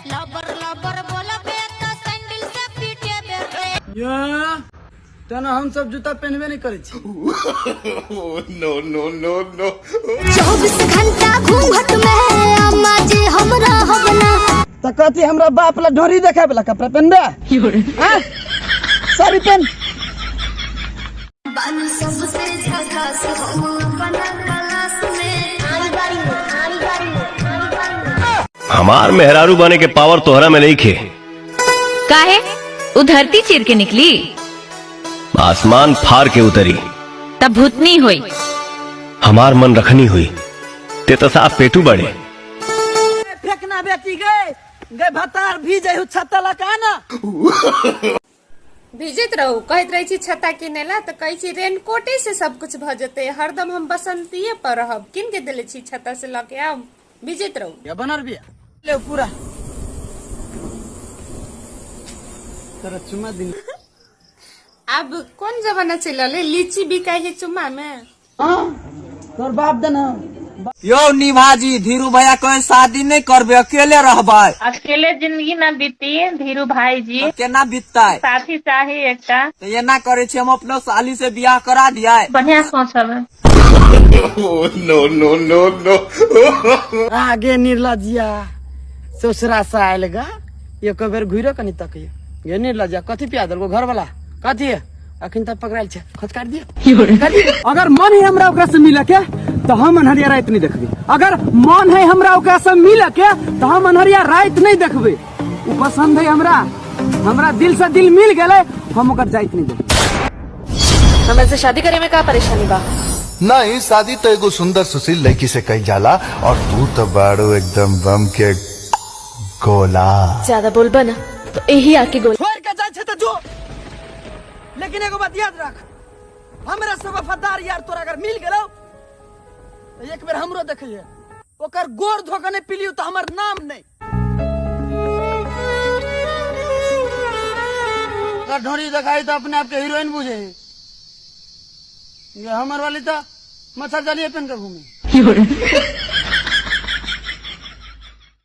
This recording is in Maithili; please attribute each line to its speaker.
Speaker 1: लबर लबर बोलबे त सैंडल से पीटेबे रे।
Speaker 2: या तेना हम सब जूता पहनबे नहीं करै छी।
Speaker 3: No, no, no, no.
Speaker 1: 24 घंटा घूंघट में अम्मा जी हम रहब ना।
Speaker 2: त कथी हमरा बाप ला ढोरी देखाय वाला कपड़ा पहनबे? हाँ? साड़ी पहन।
Speaker 1: बानी सबसे झकास हम अपना क्लास में। आनी बारी में, आनी बारी में, आनी बारी में।
Speaker 4: हमार मेहरारू बने के पावर तोहरा में नहीं खे।
Speaker 5: काहे उ धरती चीर के निकली?
Speaker 4: आसमान फार के उतरी
Speaker 5: तब भूतनी हुई।
Speaker 4: हमार मन रखनी हुई ते तो साफ पेटू बड़े।
Speaker 2: फेंकना बेटी गए गए भतार भी जाय छत्ता लगा ना।
Speaker 6: भिजैत रहू, कहैत रहै छी छत्ता किनै ला, तऽ कहै छी रेनकोटे से सब कुछ भऽ जेतै, हरदम हम बसंतीये पर रहब। कीन के देले छी छत्ता से लऽ के आउ, भिजैत रहू।
Speaker 2: या बनर बिया ले पूरा तोरा चुमा दिन।
Speaker 6: आब कोन जमाना चलि रहलै, लीची बिकाइ है चुम्मा में?
Speaker 2: हाँ तोर बाप देना।
Speaker 7: यो निभाजी, धीरू भैया कहे शादी नहीं करबे, अकेले रहबै।
Speaker 8: अकेले जिंदगी न बीती धीरू भाई जी।
Speaker 7: तो केना बीततै?
Speaker 8: साथी चाही एकटा।
Speaker 7: तो एना करे छी हम अपनो साली से बियाह करा दिया।
Speaker 8: बढ़िया सोच हवे।
Speaker 3: No, no, no, no.
Speaker 2: आगे निर्लजिया ससुरा से आयल गा, एक बेर घुरो कनी तकियो। गे निर्लजिया कथी पिया देलको घर वाला? कथी है? अखन तक पकड़ायल छै, खत काट दियो। अगर मन है हमरा ओकरा से मिले के तो हम अन्हरिया रात नहीं देखबे। अगर मन है हमरा ओकरा से मिले के तो हम अन्हरिया रात नहीं देखबे। उ पसंद है हमरा, हमरा दिल से दिल मिल गेले, हम ओकर जाइत नहीं देखबे।
Speaker 9: हमरा से शादी करे में का परेशानी बा?
Speaker 3: नहीं, शादी तो एगो सुंदर सुशील लड़की से कही जाला और तू तो बाड़ो एकदम बम के गोला।
Speaker 9: ज्यादा बोलबा ना तो यही आके गोला।
Speaker 2: छोड़ के जाय छै तो जो, लेकिन एगो बात याद रख, हमरा से वफादार यार तोरा अगर मिल गेलो तो एक बेर हमरो देखिए, ओकर गोर धोखा नहीं पिलियो तो हमर नाम नहीं। अगर ढोरी दिखाई तो अपने आप के हीरोइन बुझे, ये हमर वाली तो मच्छर जालिए पहन के घूमे।